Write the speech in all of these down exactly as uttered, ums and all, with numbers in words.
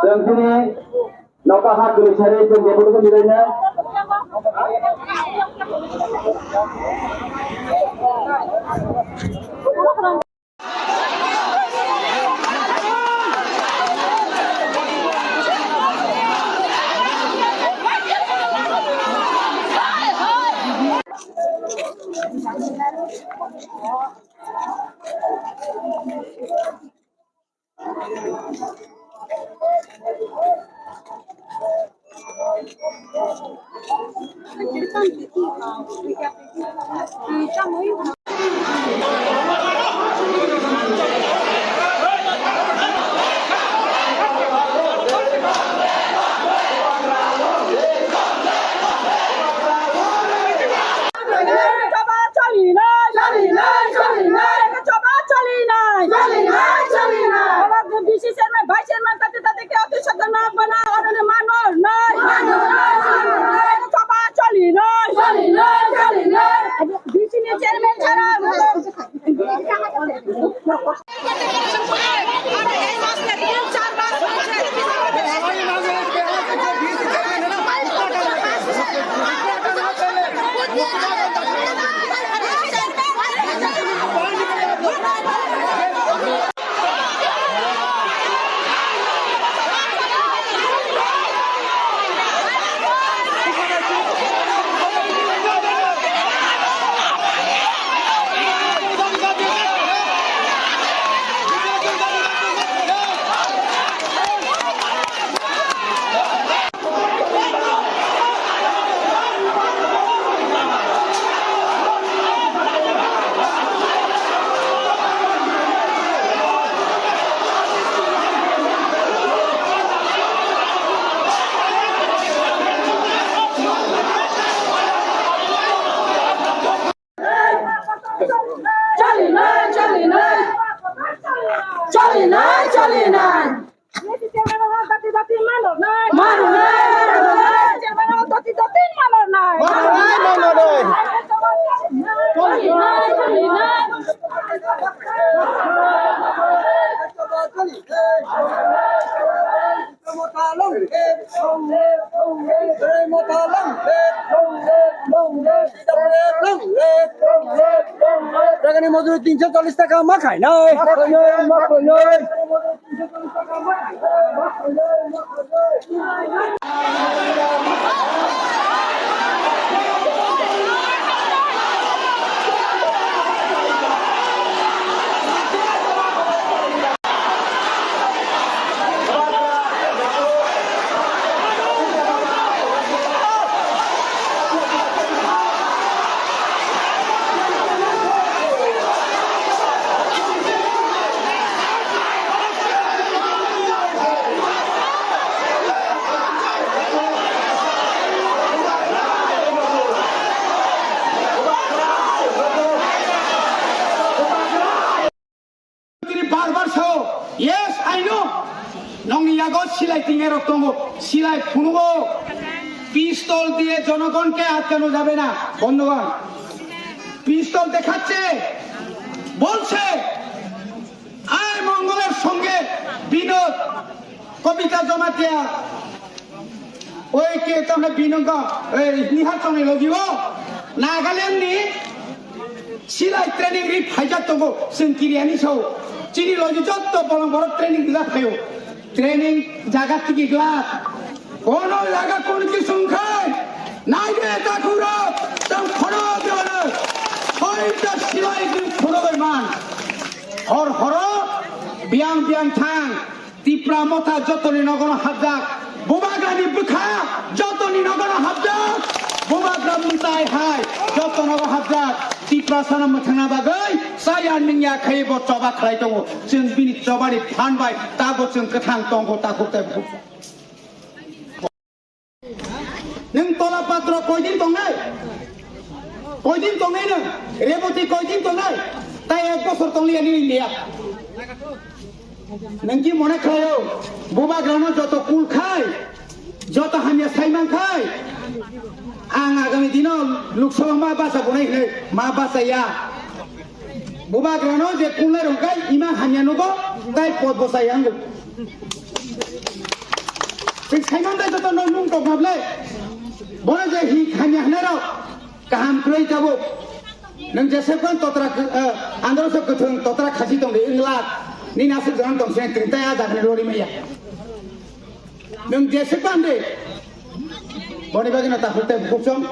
Yang sini noka hak guru sari pun guru pun tidak. Choba choli nai, choli nai, choli nai. Choba choli nai, choli nai, choli nai. Baba, D C chairman, vice chairman, tate tate ke ati sadana bana, orone manor nai. Manor nai, manor nai. Choba choli nai, choli nai, choli nai. D C ni chairman chara. Choli nai, choli nai. Choli nai, choli nai. Mano nai, mano nai. Mano nai, mano nai. Choli nai, choli nai. Ragani mojuri tinso chollish taka ma khai nai. Ma khai nai, ma khai nai. Tini bar bar sao, "Yes, I know." Nongni yago silai tinge rok tongo, silai phunugo. Pistol diye jonogon ke atkano jabe na, bondhogon. Pistol dekhache, bolche, "Ai Mongolor songe Binod, Kobita Jamatia." Oi ke tamne binongko, ei, Nihar Chongni logi o, Nagaland ni silai training ri phaijak tongo, chwng kiriani sao. Chini logi jotto bolong borok training rijak phaio. Training jaga tigi glak. Kono jaga kon kisung khai, naide takhurok, tang khono dewala, hoita silai di khono bai man. Hor horo, biang biang thang. Tipra Motha jotoni nogono hapjak, Bubagrani bwkha jotoni nogono hapjak, Bubagra mwtai hai jotono hapjak Tiprasano mwthangna bagwi chaya nungya khaibo choba khlai tongo. Chwng bini chobani phan bai tabo chwng kwthang tongo takhuk tei bukhuk. Nwng tola patro koidin tongnai? Koidin tongnai nwng? Reboti koidin tongnai? Tai ek bosor tongliya nini liya. Nwng ki mone khlaio, bubagrano joto kul khai, joto hamya sai man khai, ang agami dino Lok Sabha ma basa bunai hinwi ma basa ya. Bubagrano je kulnai rok khai ima hamya nugo, tai pot bosai ang. Chwng sai man dai joto no nung tok ma ble. Bono je hi hamya hwnai rok. Kaham kwrwi tabuk. Nwng jesepkan totra, eh, andro sok kwthwng totra khasi tong di, wng lak. Nini aswk jora tong sini twng tai a jaga ni rori maya. Nwng jesepkan de. Boni bagwi no takhuk tei bukhuk chong.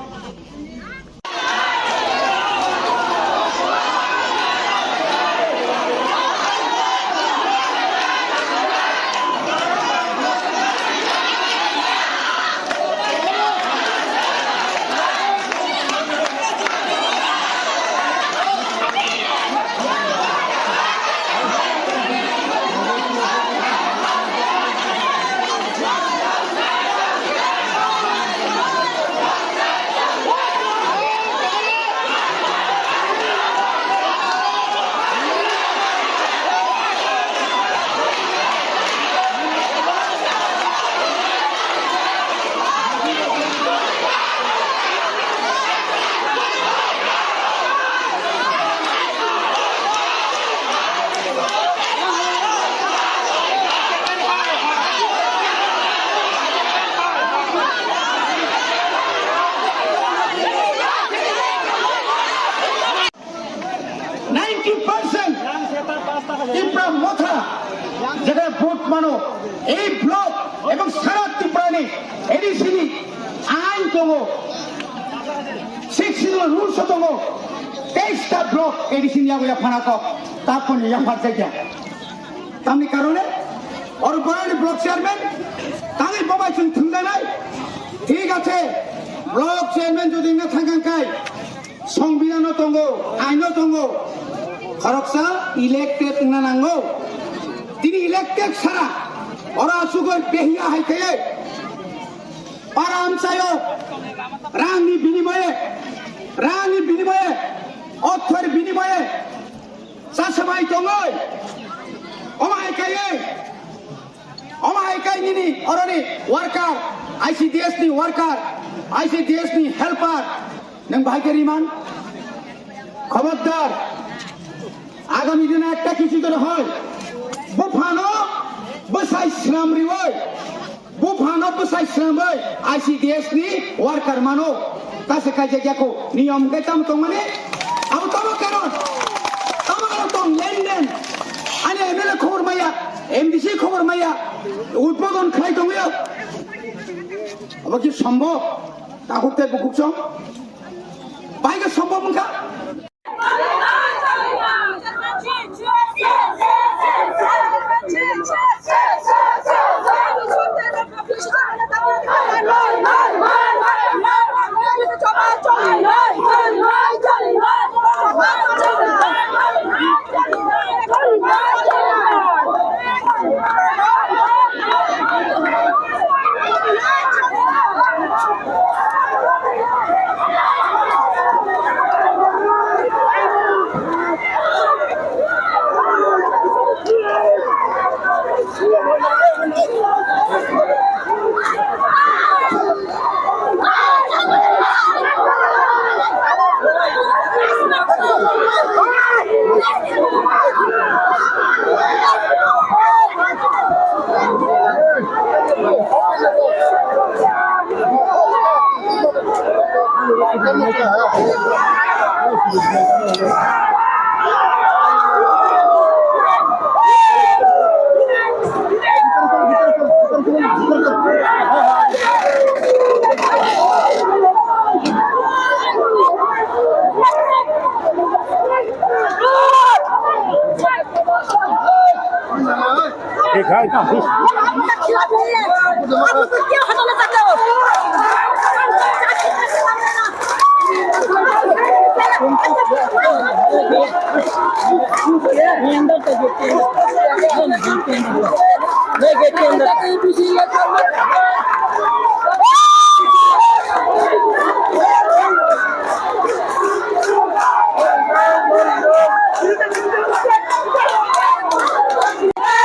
Ninety percent Tipra Motha jaga vote mano, ei block ebong sara Tripura ni A D C ni ain tongo, six schedule rules o tongo, teis ta block A D C ni yago yaphana kok, taponi yaphar jagya. Tamni karone oro boroni block chairman tangwi bobai chwng thwngjanai. Thik ache, block chairman jodi wngna thangkang kai, songbidano tongo, aino tongo, khoroksa elected wngna nango. Tini elected sara oro asugoi behiya hai khe para amchaio rangni binimoye, rangni binimoye, orthor binimoye chasamai tongoi, omo hai kaiye, omo hai kai nini oroni worker, I C D S ni worker, I C D S ni helper, nwng bahai khe riman? Khobordar, agami dino ekta kichu jodi hoi, buphano bwsai swnam riwi, buphano bwsai swnamwi I C D S ni worker mano, ta se kaijak yakho, niyom khe tamo tongmani, abo tamo karon, tamo karon tong lenden, ani M L A khobor maya, M D C khobor maya, udbodon khlai tongwi, abo ki sombhob? Takhuk tei bukhuk chong? Bai khe sombhob wngkha?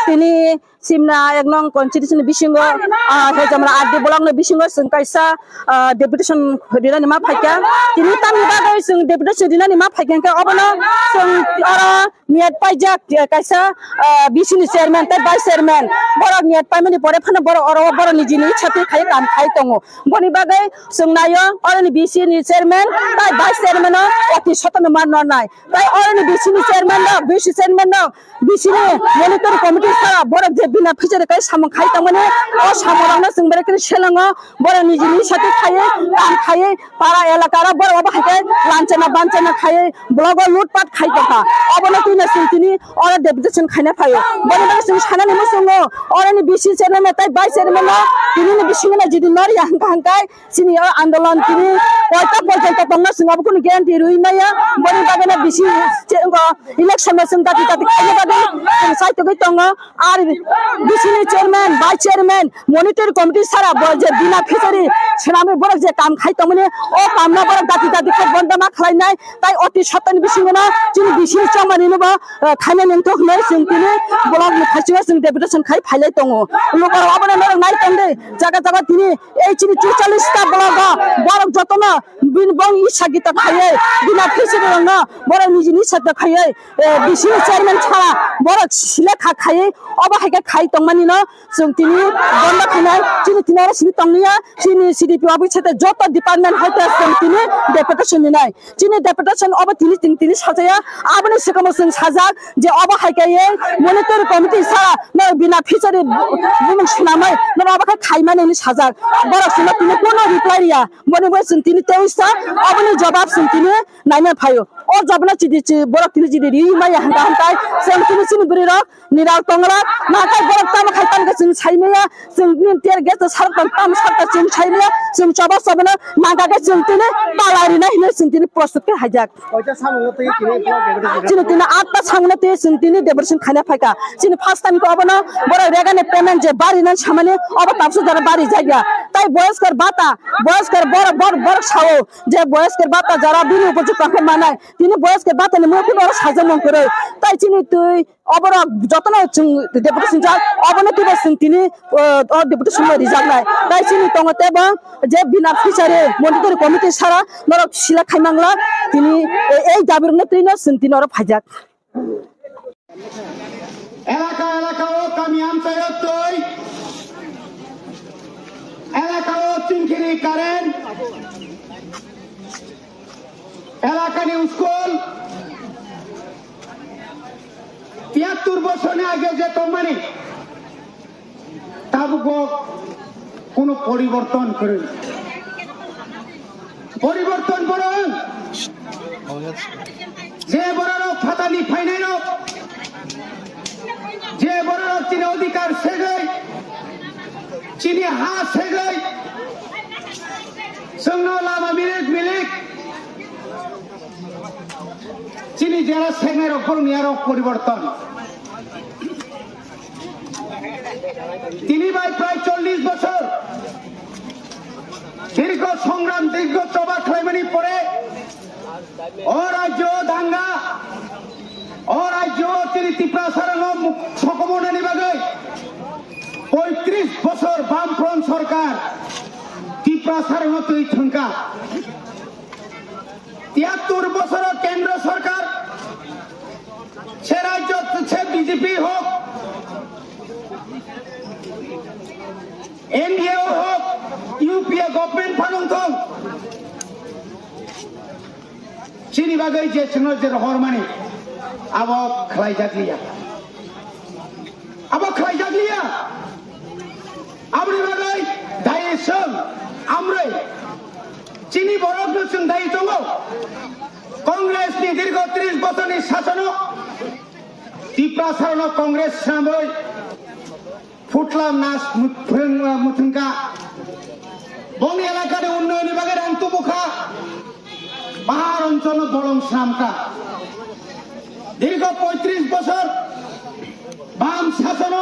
Tini Simna ek nong constitution ni bisingo, ah, Hejamra R D block ni bisingo chwng kaisa, ah, deputation rinani ma phaikha. Tini tamni bagwi chwng deputation rinani ma phaikha hwnkhe obono chwng oro niyat paijak, eh, kaisa, ah, B C ni chairman tei vice chairman. Borok niyat paimani pore phano borok oro borok nijini ichha twi khai kam khai tongo. Boni bagwi chwng naio oroni B C ni chairman tei vice chairman o oti sotano ma nornai. Tei oroni B C ni chairman rok, B C chairman rok, B C ni monitoring committee sara borok je bina fishery kai samung khai tongmani, o samung rokno chwng bai khe selango, borok nijini sati khaiwi, kam khaiwi, para elaka rok borok obo hai khe lanchana banchana khaiwi, block o lutpat khai tongkha. Obono twino chwng tini oro deputation khaina phaio. Boni bagwi chwng sanani muchungo, oroni B C chairman tei vice chairman no tini ni bisingo no jodi nor ya hwnkha hwnkhe, chini o andolon tini koita porjonto tongna chwng abo kunu guarantee rwi maya. Boni bagwi no bisi che-, wngkha election no chwng dati dati khaina bagwi chwng sai togwi tongo. Ar bisi ni chairman, vice chairman, monitoring committee sara bo je bina fishery swnamwi borok je kam khai tongmani, o kam no borok dati dati khai bondo ma khlainai. Tai oti sotoni bisingo no chini bisi ni chongmani no bo, eh, khaina nangthok hinwi chwng tini block ni thaichungo chwng deputation khai phailai tongo. Lukurok abono norok nai tongdi, jaga jaga tini ei chini chuchallis ta block o borok jotono bini bong isa gita khaiwi bina fishery rokno borok nijini isa ta khaiwi, eh, B C ni chairman sara borok sile kha khaiwi obo hai khe khai tongmani no chwng tini bondo khainai. Chini tini oro simi tonglia, chini C D P office sete joto department hai te chwng tini deputation ninai. Chini deputation obo tini, tini, tini sajaya. Aboni swkangbo chwng sajak je obo hai khe ye monitoring committee sara no bina fishery bu-, bumung swnamwi no obo khe khaimani hinwi sajak. Borok chwngno tini kuno reply riya. Boni bai chwng tini tei sa oboni jobab chwng tini naina phaio. O jobabno chidi chi borok tini chidi ri maya hwnka hwnkai chwng tini chini bwrwi rok Niral tongra, nakai borok tamo khai tamo khe chwng sai maya, chwng bini tear gas ta sarok tong tamo sarok ta chwng sai maya, chwng choba choba no nangkha khe chwng tini pala rina hinwi chwng tini prostut khe haijak. Oita samung no twi tini block deputation. Chini tini atta samung no twi chwng tini deputation khaina phaikha. Chini first time khe obono borok rega ni payment je bari nan samani obo tabsa jora bari jakya. Tai boyoskor bata, boyoskor borok, borok, borok sao je boyoskor bata jara bini upor chukang khe manai. Tini boyoskor bata ni mui kuno oro sajak mung kwrwi. Tai chini twi Oborok jotono chwng deputation jak, obono twibo chwng tini, o, o deputation no rijaknai. Tai chini tongo tebo je bina fishery monitoring committee sara norok sila khai mangla, tini e-, ei dabi rokno twino chwng tini oro phaijak. এলাকা এলাকা ও কামি আমচাইর তৈ, এলাকা ও চিংকিরি কারেন্ট, এলাকানি স্কুল, তিয়াত্তর বছর আগে যে কোম্পানি, তাবুক কোনো পরিবর্তন করে। পরিবর্তন বরং যে বড় ফাতানি ফাইনাইল, যে বড় চিনি অধিকার সেগই, চিনি হা সেগই, Songno lama milik milik. Chini jera sengai rok, borok ni arok poriborton. Tini bai prai chollish bochor dirgho songram, dirgho choba khlaimani pore o rajyo danga, o rajyo tini Tiprasa rokno muk-, sokomornani bagwi poitris bochor Bamfront sorkar Tiprasa rokno twi thwngkha. Tiyattur bochoro kendro sorkar, se rajyo se B J P hok, N D A o hok, U P A government phanang thong. Chini bagwi je chwngno je rohormani, abo khlaijak liya. Abo khlaijak liya. Aboni bagwi dai chwng amrwi chini borokno chwng dai tongo. Congress ni dirgho tris bochorni sasono Tiprasarno Congress swnamwi Phutla nas muthung-, muthungkha. Bongni elakani unnayonni bagwi rang tubukha. Bahar oncholno bolong swnamkha. দীর্ঘ পঁয়ত্রিশ বছর বাম শাসন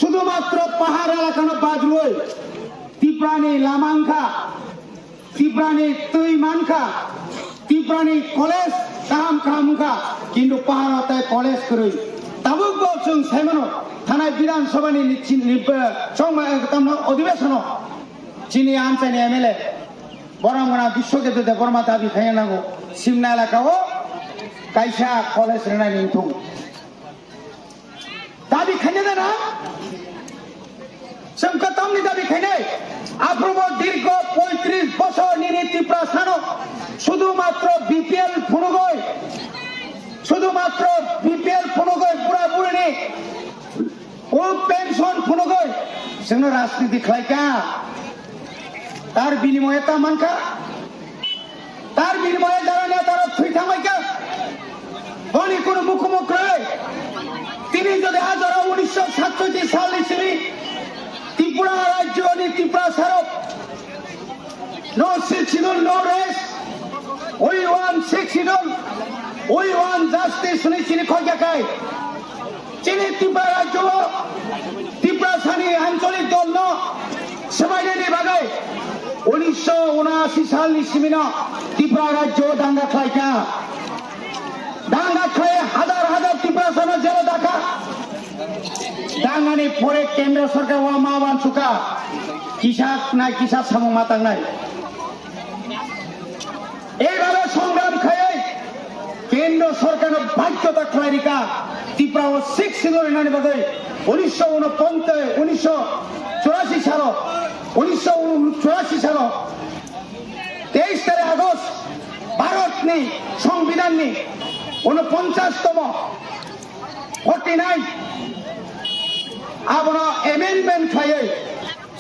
শুধুমাত্র পাহাড় এলাকানো বাজলই ত্রিপুরানি লামাংখা, ত্রিপুরানি তৈ মানখা, ত্রিপুরানি কলেজ কাহাম কাহামখা, কিন্তু পাহাড় তাই কলেজ করই। তাবুক বলছুন সাইমানো থানায় বিধানসভানি নিচ্ছি নিব-, সময়, অধিবেশন চিনি আনসানি এমএলএ বরং বিশ্বজিৎ দেববর্মা দাবি খাইয়া নাগো সিমনা এলাকাও কাইসা কলেজ রেনাই নিংথুং। দাবি খাইনে না? সংকটমনি দাবি খাইনে। আপ্রব দীর্ঘ পঁয়ত্রিশ বছর নিনি ত্রিপুরা সানো শুধুমাত্র বিপিএল ফুনুগই, শুধুমাত্র বিপিএল ফুনুগই বুড়া বুড়িনি ও পেনশন ফুনুগই সেনো রাজনীতি খাইকা। তার বিনিময়ে তা মানকা। তার বিনিময়ে যারা নেতারা থুই থামাইকা, বনি কোনো মুখোমুখি রয়ে। তিনি যদি হাজার উনিশশো সাতষট্টি সাল ইসিনি ত্রিপুরা রাজ্য নি ত্রিপুরা সারক, no six schedule, no rest, we want six schedule, we want justice, শুনি চিনি খোঁজা খাই। Chini Tipra rajyo, Tipra sani ancholik dol no swbainani bagwi unisho unashi salni simino Tipra rajyo danga khlaikha. Danga khlai hazar hazar Tipra sano jelo dakha. Dangani pore kendro sorkar wa ma wansukha. Kisa nai kisa samung ma tangnai. Eibabe songram khaiwi kendro sorkarno bajyota khlairikha Tripura o six schedule rinani bagwi unisho unoponchas, unisho churashi salo, unisho churashi salo teis tarik August Bharatni Songbidanni unoponchas tomo, forty nine, abono amendment khaiwi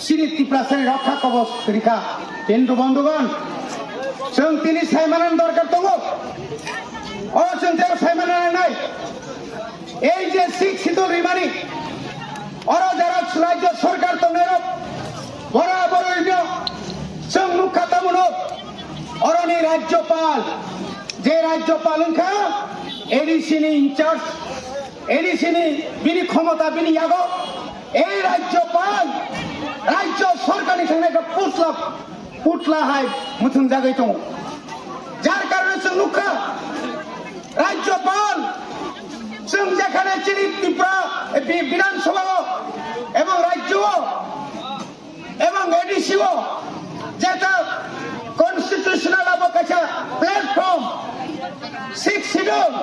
Chini Tiprasani rokha kobos rikha. Kintu bondhugon, chwng tini saimanani dorkar tongo. O chwng tei saimanani nai. Ei je six schedule rimani, oro jara rajyo sorkar tongnairok, bora bororino chwng nukha tamono, oroni rajyopal, je rajyopal wngkha A D C ni in charge, A D C ni bini khomota bini yago, ei rajyopal, rajyo sorkarni thangna ekta putla, putla hai muthungjagwi tongo. Jar karone chwng nukha, rajyopal, chwng jekhane chini Tripura, eh, bi-, Bidhan Sabha o ebong rajyo o ebong A D C o jeta constitutional abo kaisa platform, six schedule,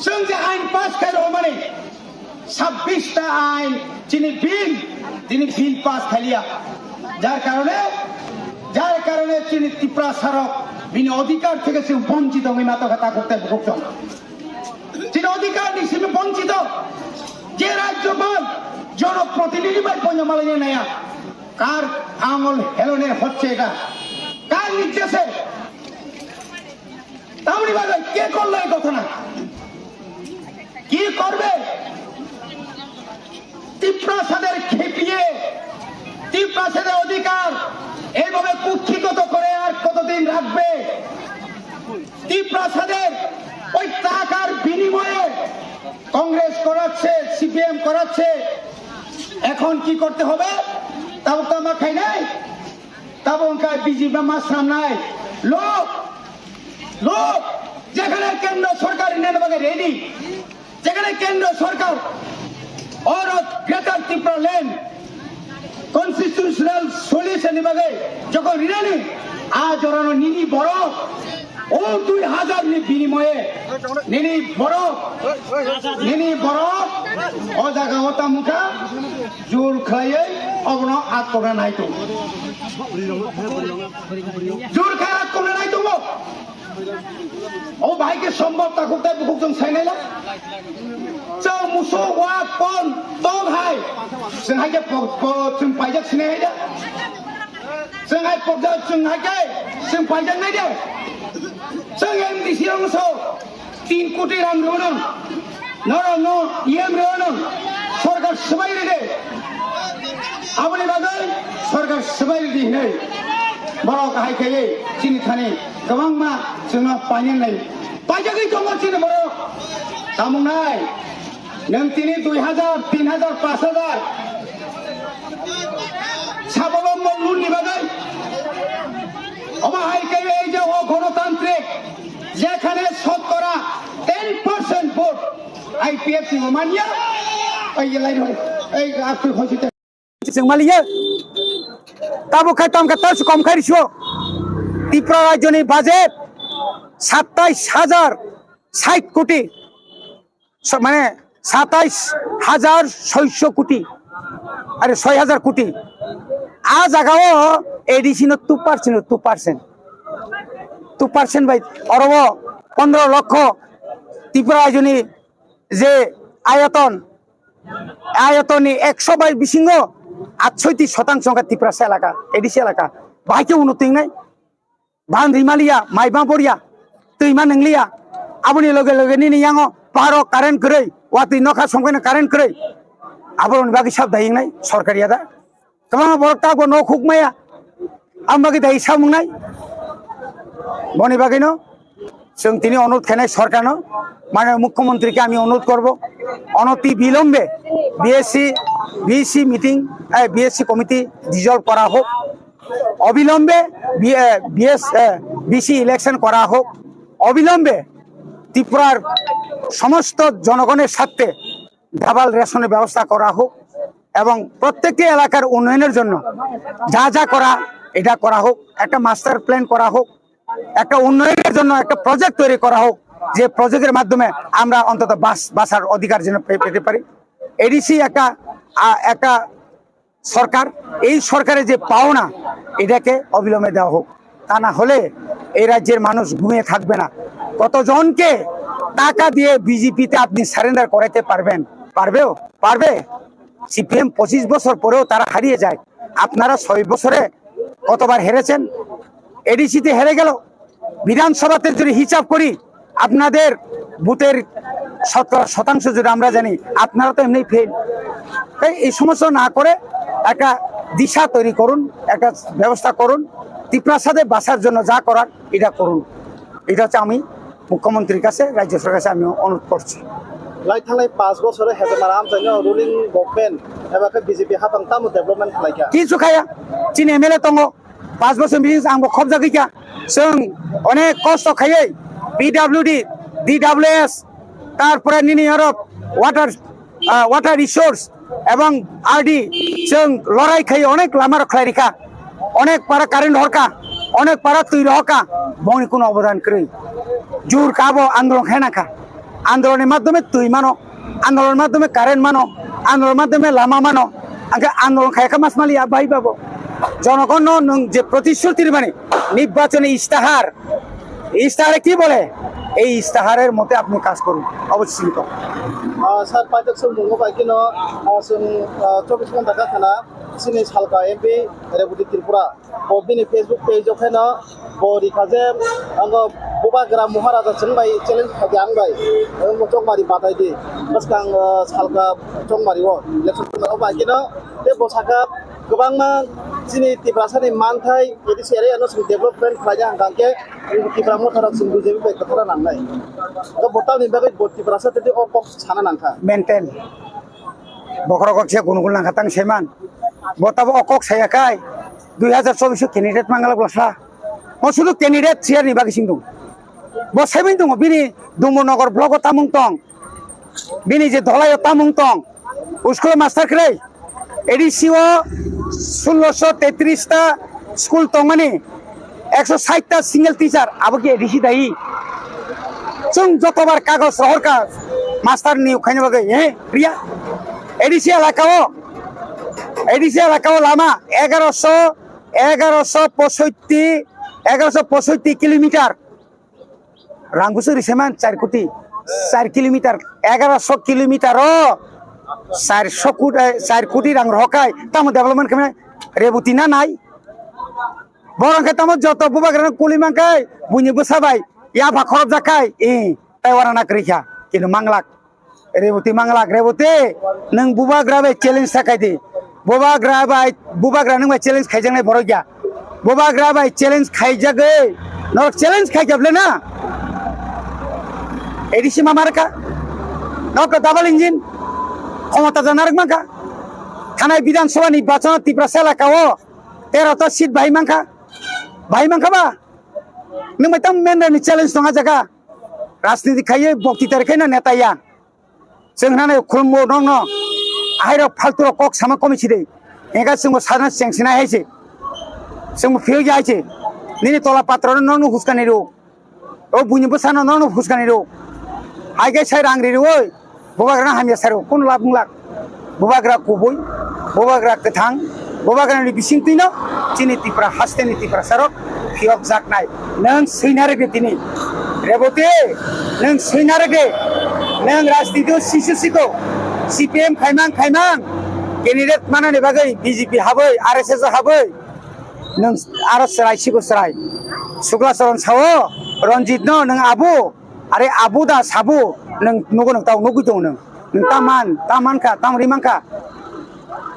chwng je ain pass khai rwmani, sabbish ta ain chini bill, tini bill pass khaliya. Jar karone, jar karone chini Tripura sarok bini odhikar theke se bonchito wngwi ma tongkha takhuk tei bukhuk chwng. Chini odhikar ni simi bonchito. Je rajyopal, jonoprotinidhi bai poino malai naya. কার আঙুল হেলনের হচ্ছে এটা? কার নির্দেশে? তামনি বাজার কে করলো এই ঘটনা? কি করবে? তিপ্রাসাদের খেপিয়ে, তিপ্রাসাদের অধিকার এইভাবে কুক্ষিগত করে আর কতদিন রাখবে? তিপ্রাসাদের ওই টাকার বিনিময়ে কংগ্রেস করাচ্ছে, সিপিএম করাচ্ছে, এখন কি করতে হবে? তাও তো আমার খাই নাই, তাও ওখানে বিজেপি আমার সামনে লোক, লোক যেখানে কেন্দ্র সরকার নেন বাগে রেডি, যেখানে কেন্দ্র সরকার অর greater Tripura land constitutional solution বাগে যখন রিনানি আজ ওরানো নিনি বড় ও দুই হাজার নি বিনিময়ে নিনি বড়, নিনি বড় ও জায়গা ওটা মুখা জোর খাইয়ে অবনো আত করে নাই তো। জোর খাই আত করে নাই তো। O bahai khe sombor takhuk tei bukhuk chwng sainai la. Chwng musuk wak pon tong hai. Chwng hai khe po, po, chwng paijak sinai hai da. Chwng hai pokjak chwng hai khe chwng paijak nai de. Chwng M D C rok so tin koti rang rw nang. Norok no E M rw nang. Sorkar swbai rw de. Aboni bagwi sorkar swbai rw di hinwi. Borok hai khe chini thani kwbangma chwngno painani. Paijagwi tongo chini borok. Tamo nai? Nwng tini dui hajar, tin hajar, pash hajar. Sababo mol lun ni bagwi. Omo hai khe ei je o gonotantrik, jekhane shotkora ten percent vote I P F T bo manya. Ei je lai roi. Ei akui hosi te. Chwng maliya. Tabuk khai tamkha tasu kom khai riso. Tripura rajyoni budget satais hajar sait koti. So, mane satais hajar soiso koti. Are soi hajar koti. A jagao A D C no two percent, two percent. Two percent bai oro pondro lokho Tripura rajyoni je ayaton, ayatonni ekso bai bisingo atshoiti shotangso wngkha Tiprasa elaka, A D C elaka. Bahai khe uno twi wngnai? Ban rimaliya, maiba boriya, twima nwngliya. Aboni loge loge nini yango paro current kwrwi, watwi nokha songkhaino current kwrwi. Aboroni bagwi sab dai wngnai sorkari ada. Kwbangma borok tabuk no khuk maya. Ang bagwi dai samung nai. Boni bagwino chwng tini onurodh khainai sorkarno, mane mukhyamantri khe ami onurodh korbo, onoti bilombe B S C, B C meeting, eh, B S C committee dissolve kora hok, obilombe B-, eh, B S, eh, B C election kora hok, obilombe Tripura r somosto jonogoner swarte double ration er byabostha kora hok, ebong prottekti elakar unnoyonor jonno ja ja kora, eta kora hok, ekta master plan kora hok, ekta unnoyonor jonno ekta project toiri kora hok, je project er maddhome amra ontoto bas-, basar odhikar jeno pe-, pete pari. A D C ekta, a, ekta সরকার, এই সরকারের যে পাওনা, এটাকে অবিলম্বে দেওয়া হোক। তা না হলে এই রাজ্যের মানুষ ঘুমিয়ে থাকবে না। কতজনকে টাকা দিয়ে বিজেপিতে আপনি সারেন্ডার করাতে পারবেন? পারবেও? পারবে? সিপিএম পঁচিশ বছর পরেও তারা হারিয়ে যায়। আপনারা ছয় বছরে কতবার হেরেছেন? এডিসিতে হেরে গেল, বিধানসভাতে যদি হিসাব করি, আপনাদের ভোটের শতকরা শতাংশ যদি আমরা জানি, আপনারা তো এমনি ফেল। তাই এই সমস্ত না করে একটা দিশা তৈরি করুন, একটা ব্যবস্থা করুন, তিপ্রাসাদে বাসার জন্য যা করার এটা করুন। এটা হচ্ছে আমি মুখ্যমন্ত্রীর কাছে, রাজ্য সরকারের কাছে আমি অনুরোধ করছি। Lai thanglai panch bochor hai Hezamara amchaino ruling government eba khe B J P hapang tamo development khlaikha? Kichu khaya, chini M L A tongo, panch bochor bini ang bo khobjagwi kha. Chwng onek kosto khaiwi P W D, D W S, tarpore nini oro water, ah, water resource ebong R D chwng lorai khaiwi onek lama rok khlai rikha, onek para current horkha, onek para twi rohorkha, bongni kuno obodan kwrwi. Jur kabo andolon khaina kha. Andoloni madhyome twi mano, andoloni madhyome current mano, andoloni madhyome lama mano. Angkhe andolon khaikha masmali ya bai babo. Jonogonno nwng je protishruti rimani, nirbachoni istahar, istahare ki bole? Ei istaharer mote apni kaj korun, obossoi sini to. Ah, sir, paitok song mungo bai kino, ah, song, ah, chobbish ghonta ka khana, sini salka M P Reboti Tripura. Bo bini Facebook page o kheno bo rikha je, ango Bubagra Maharaja chwng bai challenge khaidi ang bai. Ang bo chokmari batai di. Bwskang, ah, salka chokmari o election o bai kino te bo saka kwbangma chini Tiprasa ni manthai A D C area no chwng development khlaina hwnkha khe Tipra Motha rok chwng B J P bai kwthara nangnai. Bo tamni bagwi bo Tiprasa tei o kok sana nangkha. Maintain. Bokhorok kok se gunugul nangkha tang seman. Bo tabo o kok saya kai. Dui hajar chobbish o candidate mangala bwlasa. Mo sudu candidate chair ni bagwi sing tongo. Bo saiman tongo bini Dumbo Nogor block o tamung tong. Bini je dholai o tamung tong. School o master kwrwi. A D C o sulosho tetris ta school tongmani. Ekso sait ta single teacher, abo ki A D C dai? Chwng jotobar kagoj rohorkha master niyok khaina bagwi, eh, priya? A D C elaka o, A D C elaka o lama egaroso, egaroso posoitti, egaroso posoitti kilometer. Rangbusu riseman char koti, char kilometer, egaroso kilometer o char so koti, eh, char koti rang rohorkha, tamo development khaimani Reboti na nai? Borok khe tamo joto Bubagra no kuli man khai, buini bwsa bai yapha khorop jak khai, eh, tai wana na kwrwi kha, kintu manglak. Reboti manglak, Reboti, nwng Bubagra bai challenge ta khai di. Bubagra bai, Bubagra nwng bai challenge khaijaknai borok ya. Bubagra bai challenge khaijagwi, norok challenge khaijak le na? A D C ma marka. Nokha double engine. Khomota jana rwk mankha. Thanai Bidhan Sabha ni bachano Tiprasa elaka o tero ta seat bahai mankha. Bahai mankha ba? Nwng bai tamo member ni challenge tong a jaga. Rajniti khaiwi bokti tari khaino neta ya. Chwng hwnanai khulumgo nokno. Ahairok phalturok kok sama komi sidi. Engkha chwngbo sana chengsinai hai se. Chwngbo phiyokya hai se. Nini tola patrano nokno huskani rw. O buini bwsano nokno huskani rw. Hai khe sai rang ri rw oi. Bubagrano hamya saro, kun lab wng lak? Bubagra kubui, bubagra kwthang, bubagrani bisingtwino chini Tipra hasteni Tiprasarok phiyokjaknai. Nwng swina rwgwi tini. Reboti, nwng swina rwgwi. Nwng rajnitio sisu siko. C P M khaimang khaimang. Candidate manani bagwi B J P habwi, R S S habwi. Nwng aro chwrai sibo chwrai. Sukla Charan sao, Ranjit no nwng abu. Are abu da sabu nwng nugo nwng tau nugui tongo nwng. Nwng ta man, ta man kha, tam ri man kha.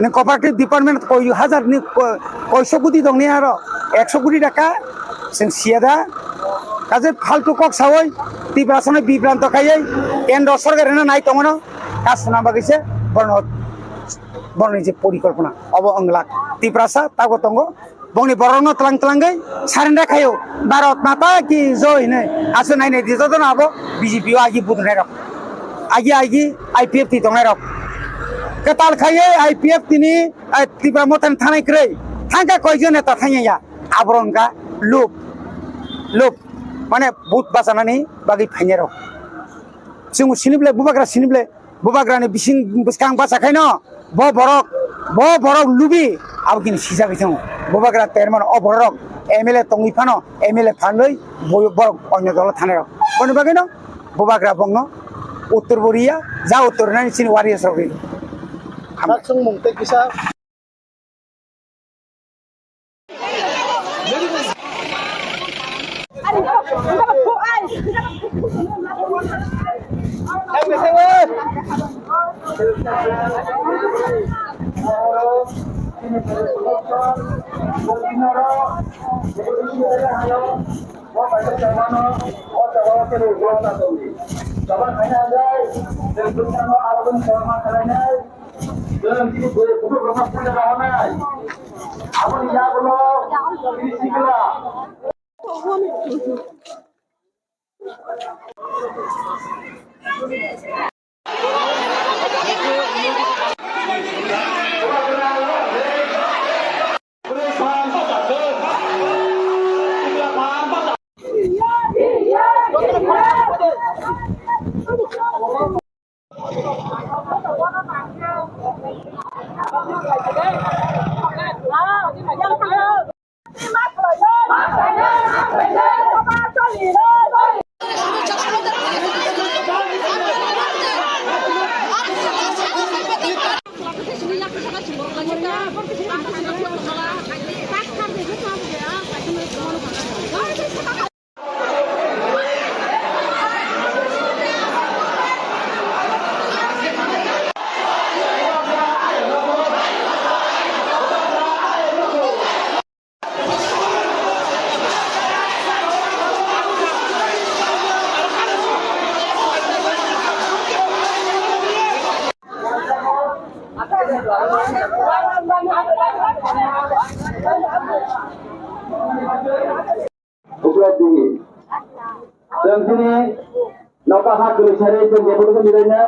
Nwng cooperative department koi hajar ni ko-, koiso koti tong ni aro, ekso koti taka, chwng siya da. Kaje phaltu kok sawi, Tiprasano bibranto khaiwi, kendro sorkar reno nai tongo no, kasuna bagwi se, borno, borno ni je porikolpona, obo wng lak. Tiprasa tago tongo, Bongni borokno tlang tlangwi surrender khaio, "Bharat Mata ki joy" hinwi. Aswk nainai di jotono abo B J P o agi budurnairok. Agi agi I P F T tongnairok. Kwtal khaiwi I P F T ni, eh, Tipra Mothani thanai kwrwi. Thangkha koijon neta thangya ya. Aborok wngkha lub, lub. Mane vote bachanani bagwi phainairok. Chwng sinible, bubagra sinible. Bubagrani bising bwskang bacha khaino bo borok, bo borok lubi abo kini sijagwi thango. Bubagra termano o borok M L A tongwi phano M L A phanwi bo-, borok onyo dolo thanai rok. Boni bagwino bubagra bongno uttor bo riya, ja uttor nani chini warriors rok ri. Sak sung mung tei kisa. Aboni yagulo tini sikla. Upload dini. Tengtini noka ha kiri sari tengge photo ko nilai na.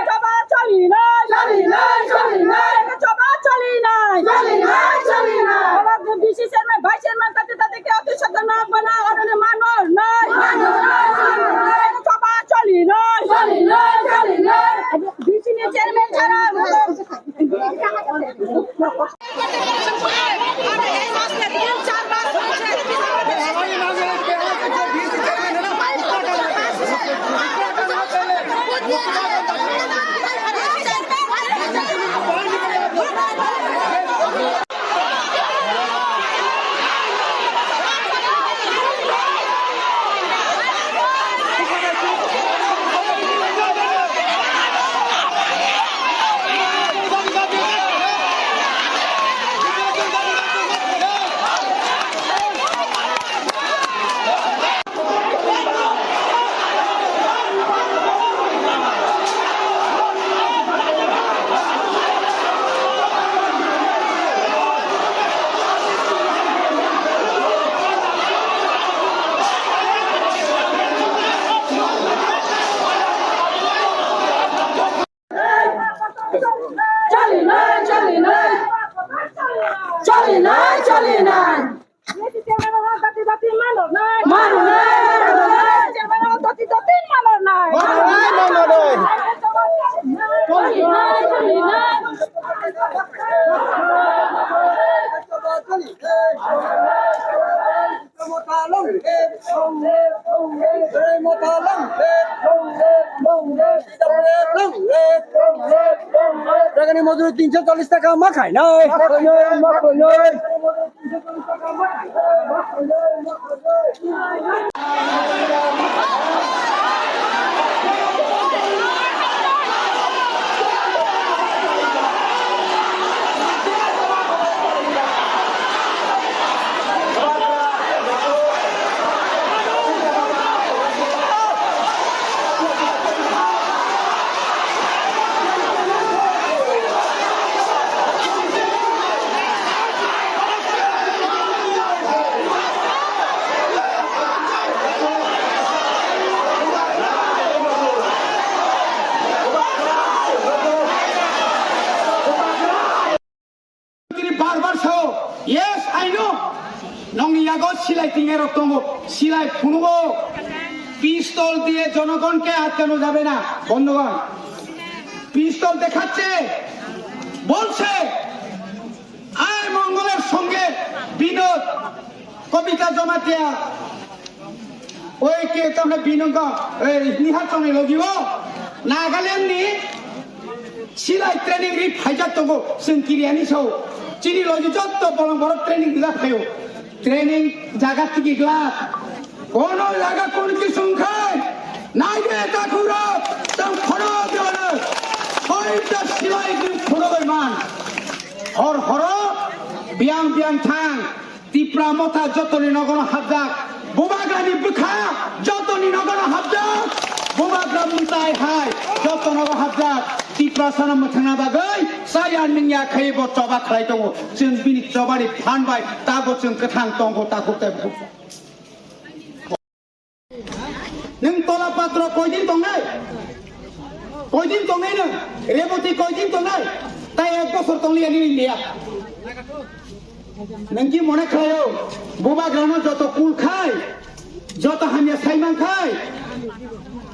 Choba choli nai, choli nai, choli nai. Choba choli nai, choli nai, choli nai. Ola D C chairman. Ragani mojuri tinsho chollish taka ma khainai. Tini bar bar sao, "Yes, I know." Nongni yago silai tingerok tongo, silai phunugo. Pistol diye jonogonke atkano jabe na, bondhogon. Pistol dekhache, bolche, "Ai Mongolor songe Binod, Kobita Jamatia." Oi ke tamne binongko, ei, Nihar Chongni logi o, Nagaland ni silai training ri phaijak tongo, chwng kiriani sao. Chini logi jotto bolong borok training rijak phaio. Training jaga tigi glak. Kono jaga kon ki sungkhai. Naide takhura, tang khono dewana. Oi ta silai ni khono bai man. Hor horo, biang biang thang. Tipra motha jotoni nogono hapjak, Bubagrani bwkha jotoni nogono hapjak, Bubagra mwtai hai joto nogo hapjak. Tiprasano mwthangna bagwi chaya nungya khaibo choba khlai tongo. Chwng bini chobani phan bai tabo chwng kwthang tongo takhuk tei bukhuk. Nwng Tola Patro koidin tongnai? Koidin tongnai nwng? Reboti koidin tongnai? Tai ek bosor tongliya nini liya. Nwng ki mone khlaio, Bubagrano joto kul khai, joto hamya saimang khai,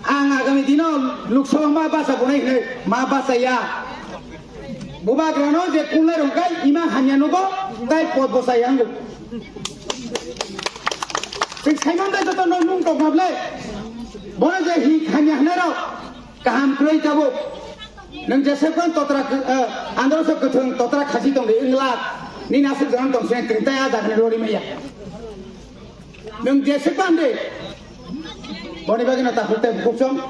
ang agami dino Lok Sabha ma basa bunai hinwi ma basa ya. Bubagrano je kunlai rok kai ima hamya nugo, tai pot bosai ang. Sing saimang dai joto no nung tok mablai. Bono je hi hamya hanai rok kaham kwlai tabuk. Nung je sekon totra, eh, andro sok kwthwng totra khasi tong di inglak. Ni nasuk jalan tong sini ting tai ajak ni lori maya. Nwng jeswk bande. Boni bagwi no takhuk tei bukhuk chong.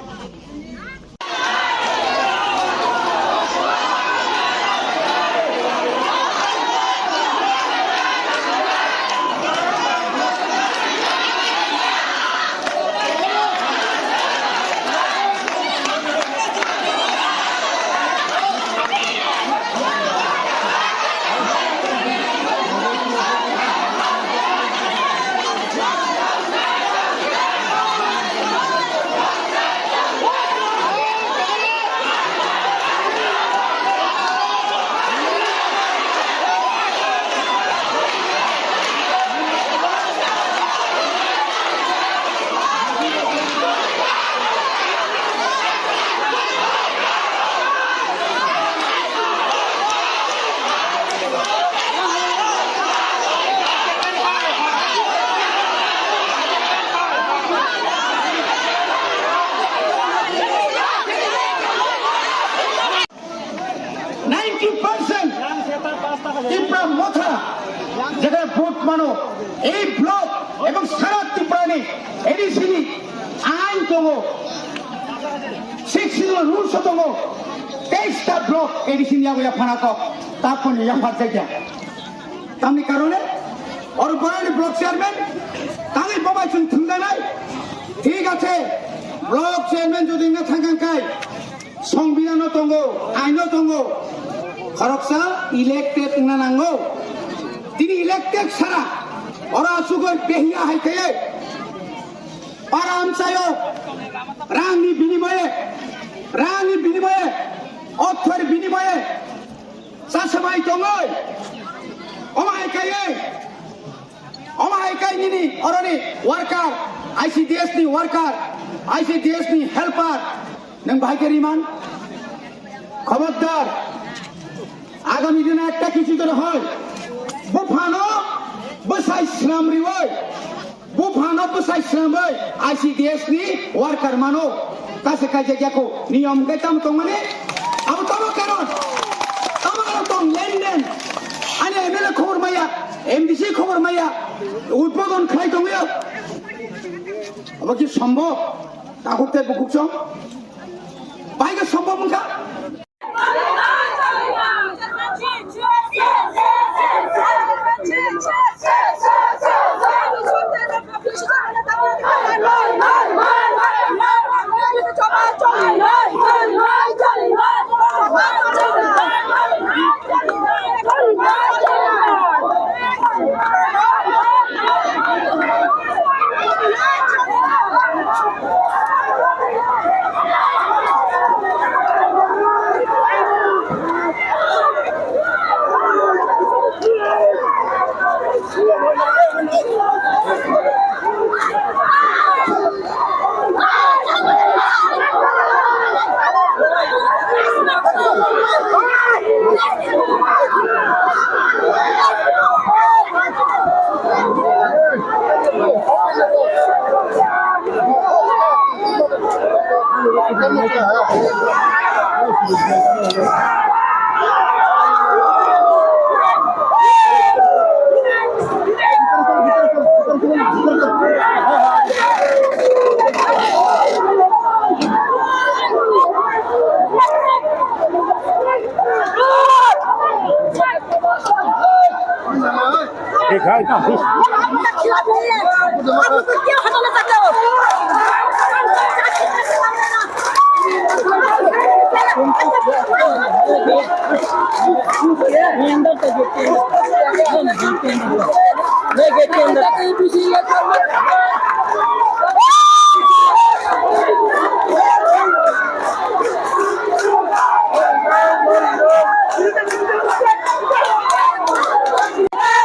Ninety percent Tipra Motha jaga vote mano, ei block ebong sara Tripura ni A D C ni ain tongo, six schedule rules o tongo, teis ta block A D C ni yago yaphana kok, taponi yaphar jakya. Tamni karone oro borani block chairman tangwi bobai chwng thwngjanai. Thik ache, block chairman jodi wngna thangkang kai, Songbidano tongo, aino tongo, khoroksa elected wngna nango. Tini elected sara, oro asugoi behiya hai kaiye, para amchaio, rangni binimoye, rangni binimoye, othor binimoye, chasamai tongoi, omo hai kaiye. Omo hai kai nini oroni worker, I C D S ni worker, I C D S ni helper, nwng bahai khe riman? Khobordar, agami dino ekta kichu jodi hoi, buphano bwsai swnam riwi, Buphano bwsai swnamwi I C D S ni worker mano. Kase kaijak yako niyom hwnkhe tamo tongmani? Abo tamo karon? Tamo karon tong lenden? Ani M L A khobor maya, M D C khobor maya, udbodon khlai tongyo. Abo ki sombhob? Takhuk tei bukhuk chong? Bai khe sombhob wngkha?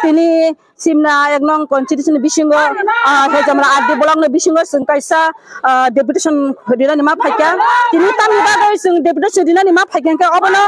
Tini Simna ek nong constituency ni bisingo, ah, Hejamra R D block ni bisingo chwng kaisa, ah, deputation rinani ma phaikha. Tini tamni bagwi chwng deputation rinani ma phaikha hwnkhe obono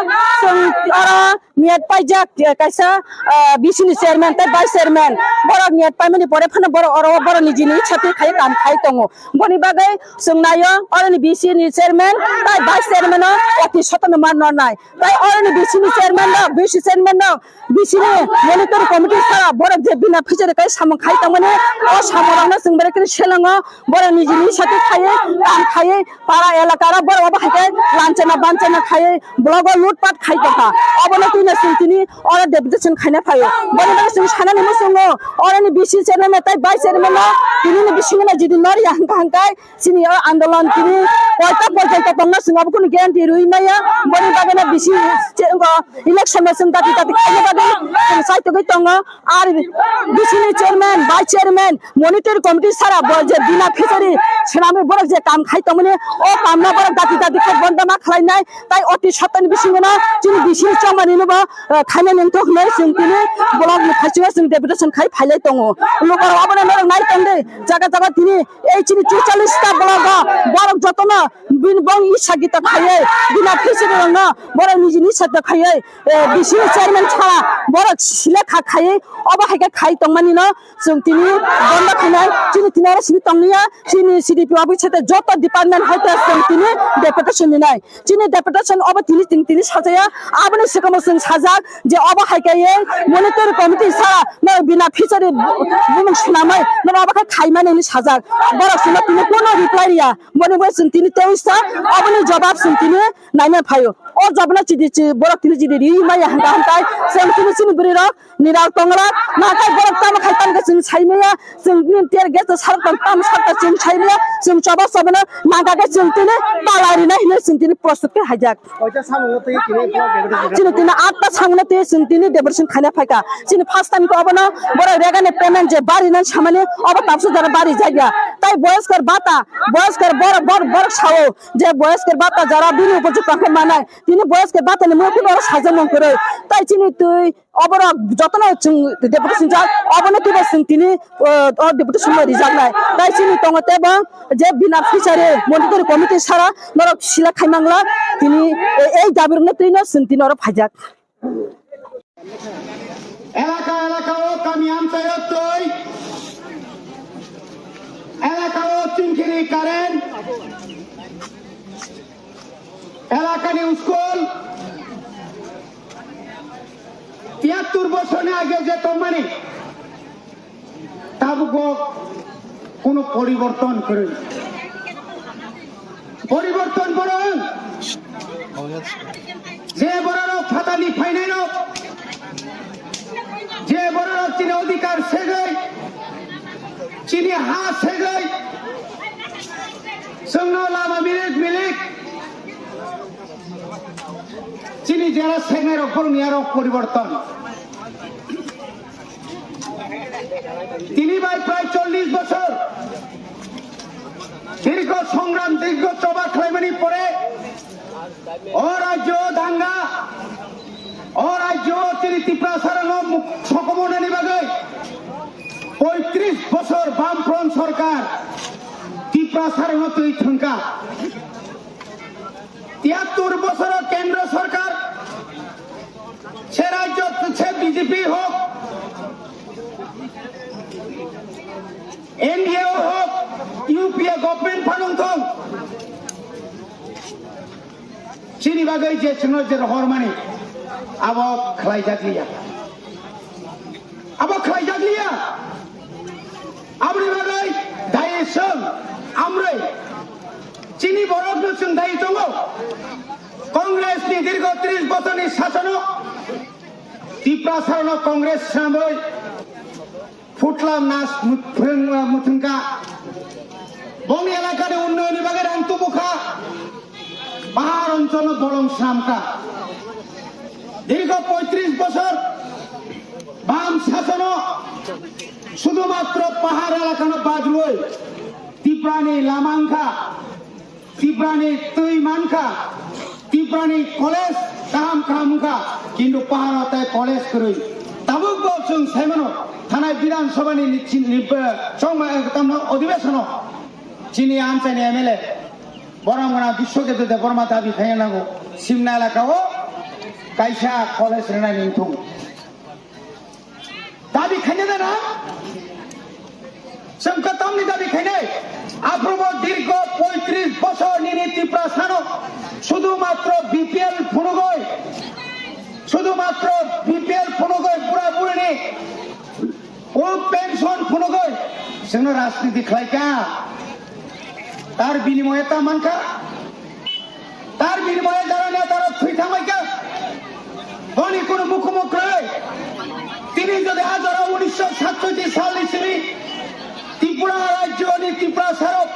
chwng oro niyat paijak, eh, kaisa, ah, B C ni chairman tei vice chairman. Borok niyat paimani pore phano borok oro borok nijini ichha twi khai kam khai tongo. Boni bagwi chwng naio oroni B C ni chairman tei vice chairman o oti sotono ma nornai. Tei oroni B C ni chairman rok, B C chairman rok, B C ni monitoring committee sara borok je bina fishery kai samung khai tongmani, o samung rokno chwng berai kheno selango, borok nijini sati khaiwi, kam khaiwi, para elaka rok borok obo hai khe lanchana banchana khaiwi, block o lutpat khai tongkha. Obono twino chwng tini oro deputation khaina phaio. Boni bagwi chwng sanani muchungo, oroni B C chairman tei vice chairman no tini ni bisingo no jodi noriya hwnkha hwnkhe, chini o andolon tini koita porjonto tongna chwng abo kunu guarantee rwi maya, boni bagwi no bisi che-, wngkha election no chwng dati dati khaina bagwi chwng chaitogwi tongo. Ar bisi ni chairman, vice chairman, monitoring committee sara bo je bina fishery swnamwi borok je kam khai tongmani, o kam no borok dati dati khe bondo ma khlainai, tai oti sotoni bisingo no chini bisi ni chongmani no bo, eh, khaina nangthok hinwi chwng tini block ni thaichungo chwng deputation khai phailai tongo. Lukurok abono norok nai tongdi, jaga jaga tini ei chini chuchallis ta block o borok jotono bini bong isa gita khaiwi, bina fishery rokno borok nijini isa gita khaiwi, eh, B C ni chairman sara borok selekha khaiwi, obo hai khe khai tongmani no chwng tini bondo khainai, chini tini oro simi tonglia, chini C D P office sete joto department hai khe chwng tini deputation rinai. Chini deputation obo tini, tini, tini sajaya, aboni swkangbo chwng sajak je obo hai khe ei monitoring committee sara no bina fishery bu-, bumung swnamwi no obo khe khaimani hinwi sajak. Borok chwngno tini kunu reply riya. Boni bo chwng tini tei sa, oboni jobab chwng tini naina phaio. O jobno chidi chi, borok tini chidi ri maya hwnka hwnkai. Chwng tini chini bwrwi rok niral tonglak, nakai borok tamo khai tamo khe chwng sai maya, chwng nini tear gas to sarok tong tamo sarok ta chwng sai maya, chwng choba choba no nangka khe chwng tini pala rina hinwi chwng tini prostut khe haijak. Oita samung no twi tini block deputation. Chini tini atta samung no twi chwng tini deputation khaina phaikha. Chini first time ko obono borok rega ni payment je bari nan samani obo tabsu jara bari jagya. Tai boyoskor bata, boyoskor borok, borok, borok sao je boyoskor bata jara bini upor je tongkhe manai. Tini boyoskor bata ni mukti borok sajak mung kwrwi. Tai chini twi oborok jotono chwng deputation jak, obono twibo chwng tini, o, o deputation no rijaknai. Tai chini tongo tebo je bina fishery monitoring committee sara norok select khai mangla, tini e-, ei dabi rokno twino chwng tini oro phaijak. Elaka elaka o kami amchaio twi Elakao Chingkiri current, elakani school, tiyattur bosorni age je tongmani, tabukbo kono poriborton kwrwi. Poriborton borok je bororok phatani phainairok, je bororok chini odhikar segwi, chini ha segwi, chwngno lama milik milik chini jera segnairok borokni arok poriborton. Tini bai prai chollish bochor dirgho songram, dirgho choba khlaimani pore o rajyo danga, o rajyo tini Tiprasarano muk-, sokomornani bagwi poitris bochor Bamfront sorkar Tiprasarano twi thwngkha. Tiyattur bochoro kendro sorkar, se rajyo se B J P hok, N D A hok, U P A government phanang thong, chini bagwi je chwngno je rohormani abo khlaijakliya. Abo khlaijakliya. Aboni bagwi dayi chwng amrwi chini borokno chwng dayi tongo. Congress ni dirgho tris bochorni sasono Tiprasarano Congress swnamwi phutla nas muthung-, muthungkha. Bongni elakani unnayonni bagwi rang tubukha. Pahar oncholno bolong swnamkha. Dirgho poitris bochor bam sasono sudhumatro pahar elakano badrwi Tiprani lama wngkha, Tiprani twi mankha, Tiprani college kaham kaham wngkha, kintu paharo tai college kwrwi. Tabukbo chwng saimano thanai Bidhan Sabhani ni, ni, ni, chongma, tamno odhibeshono chini amchaini M L A Boromgana Biswaketu Debbarma dabi khaina nango, Simna elakao kaisa college rwnani wngthung. Dabi khaina da na? Chwng kwtamni dabi khainai? Aphrubo dirgho poitris bochor nini Tiprasano sudhumatro B P L phunugoi, sudhumatro B P L phunugoi bura burini o pension phunugoi chwngno rajniti khlaikha. Tar binimoye ta mankha? Tar binimoye jara netarok thwi thangbaikha. Boni kunu mukumu kwrwi. Tini jodi a jora unisho satsotti salni simi Tripura rajyoni Tiprasarok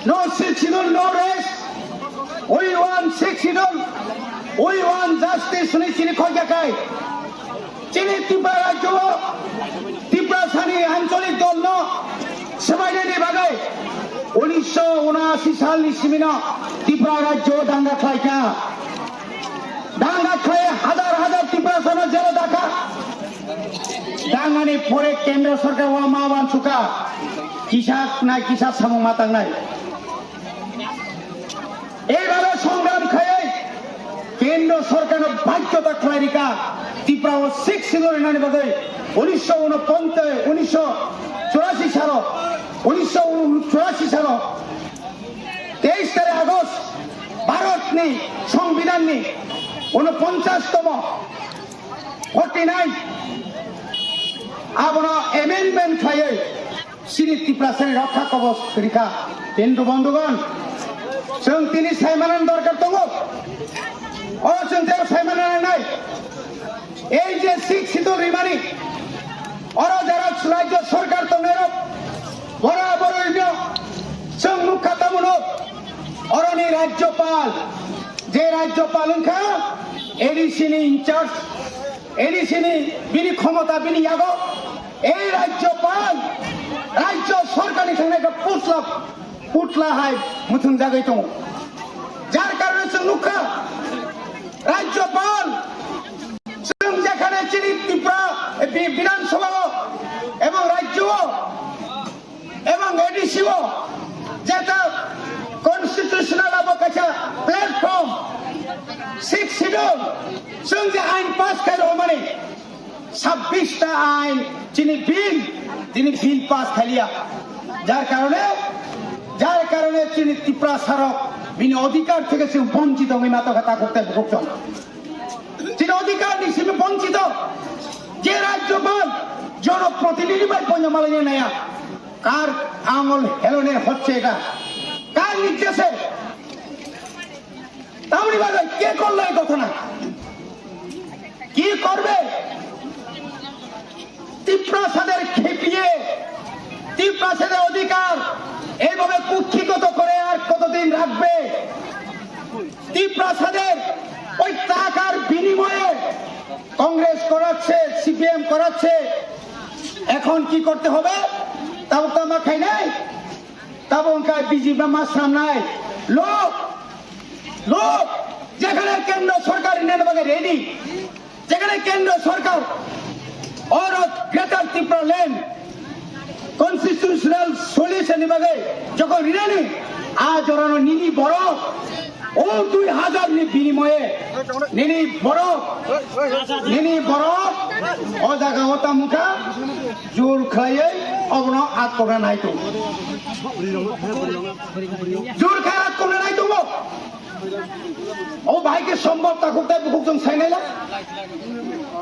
no sixth schedule, no rest. We want sixth schedule. We want justice hwnwi chini khokya khai. Chini Tripura rajyo Tiprasani ancholik dolno swbainani bagwi unisho unashi salni simino Tripura rajyo danga khlaikha. Danga khlai hajar hajar Tiprasano jelo dakha. Dangani pore kendro sorkar o ma wansukha. Kisa na kisa samung ma tangnai. Eibabe songram khaiwi kendro sorkarno baiddhota khlai rikha Tripura o sixth schedule rinani bagwi unisho unoponchas, unisho churashi salo, unisho churashi salo teis tarik August Bharatni Songbidanni unoponchas tomo, forty nine, abono amendment khlaiwi chini Tiprasani rokha kobos rikha. Kintu bondhugon, chwng tini saimanani dorkar tongo. O chwng tei saimanani nangnai. Ei je sixth schedule rimani, oro jara rajyo sorkar tongnairok, bora bororino chwng nukha tamono, oroni rajyopal, je rajyopal wngkha A D C ni in charge, A D C ni bini khomota bini yago, ei rajyopal, rajyo sorkarni thangnaikhe putla, putla hai muthungjagwi tongo. Jar karone chwng nukha, rajyopal, chwng jekhane chini Tripura, eh, bi-, Bidhan Sabha o ebong rajyo o ebong A D C o jeta constitutional abo kaisa platform, sixth schedule, chwng je ain pass khai rwmani, sabbish ta ain chini bill, tini bill pass khailia. যার কারণে, যার কারণে তিনি ত্রিপুরা স্মারক বিনি অধিকার থেকে সে বঞ্চিত হয়ে মাথা ব্যথা করতে ভুগছেন। তিনি অধিকার নিয়ে সে বঞ্চিত। যে রাজ্যপাল জনপ্রতিনিধি ভাই পঞ্চমালিনী নেয়া, কার আঙুল হেলনে হচ্ছে এটা? কার নির্দেশে? তামনি বাজার কে করলো এই ঘটনা? কি করবে? তিপ্রাসাদের খেপিয়ে, তিপ্রাসাদের অধিকার এইভাবে কুক্ষিগত করে আর কতদিন রাখবে? তিপ্রাসাদের ওই টাকার বিনিময়ে কংগ্রেস করাচ্ছে, সিপিএম করাচ্ছে। এখন কি করতে হবে? তাও তো আমার খাই নাই, তাও ওখানে বিজেপি মাছ সামনায় লোক, লোক যেখানে কেন্দ্র সরকার নেন বাগে রেডি, যেখানে কেন্দ্র সরকার অর greater Tripura land constitutional solution বাগে যখন রিনানি আ জোরানো নিনি বড় ও দুই হাজার নি বিনিময়ে নিনি বড়, নিনি বড় ও জায়গা হতা মুখা জোর খাইয়ে অবনো আত করে নাই তো। জোর খাই আত করে নাই তো। O bahai khe sombor takhuk tei bukhuk chwng sai nai la.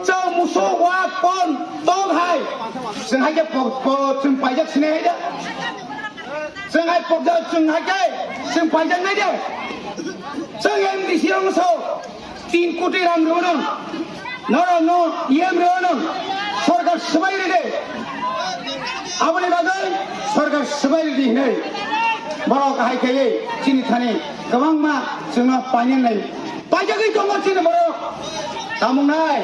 Chwng musu wa pon tong hai. Chwng hai khe po, po, chwng paijak sinai hai da. Chwng hai pokjak chwng hai khe chwng paijak nai de. Chwng M D C rong so tin koti rang rw nang. Norok no E M rw nang. Sorkar swbai rw de. Aboni bagwi sorkar swbai rw di hinwi. Borok hai khe chini thani kwbangma chwngno painang nai. Paijagwi tongo chini borok. Tamung nai.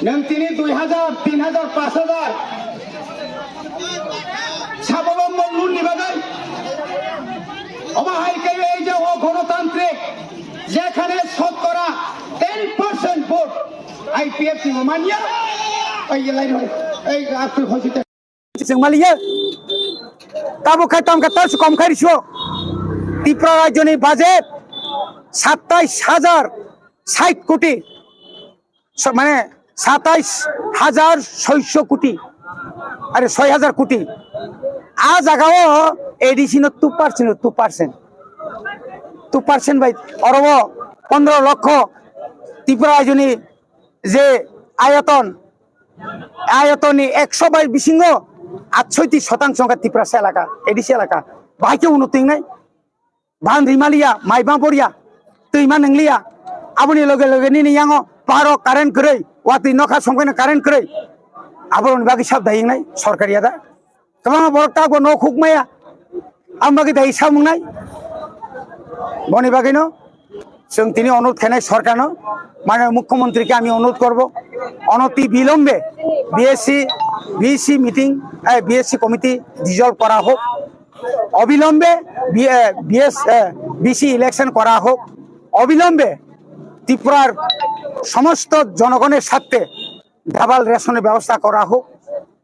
Nwng tini dui hajar, tin hajar, pash hajar. Sababo mo loan ni bagwi. Obo hai khe ei je o gonotantrik, jekhane shotkora ten percent vote I P F T bo manya. Ei je lai roi. Ei apni hosi te. Chwng maliya. Tabo khai tam ka tal su kom khai riso. Tripura rajyoni budget satais hajar sait koti. So, mane satais hajar soiso koti, are soi hajar koti. A jaga o A D C no two percent, two percent, two percent bai oro o pondro lokho Tripura rajyoni je ayoton, ayotonni ekso bai bisingo atshoiti sotangsho wngkha Tiprasa elaka, A D C elaka. Bahai khe uno twi wngnai? Ban rimaliya, mai ba boria, twi ma nwngliya. Aboni loge loge nini yango paro current kwrwi, watwi nokha songkhaino current kwrwi. Aboroni bagwi sab dai wngnai sorkar yada. Kwbangma borok tabuk nok huk maya. Ang bagwi dai samung nai. Boni bagwino chwng tini onurodh khainai sorkarno, mane mukhyamantri khe ami onurodh korbo, onoti bilombe B S C, B C meeting, eh, B S C committee dissolve kora hok, obilombe B-, eh, B S, eh, B C election kora hok, obilombe Tripura r somosto jonogoner swarte double ration er byabostha kora hok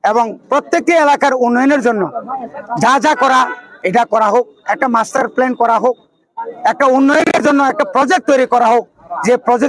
ebong prottekti elakar unnoyonor jonno ja ja kora, eta kora hok, ekta master plan kora hok, ekta unnoyonor jonno ekta project toiri kora hok, je project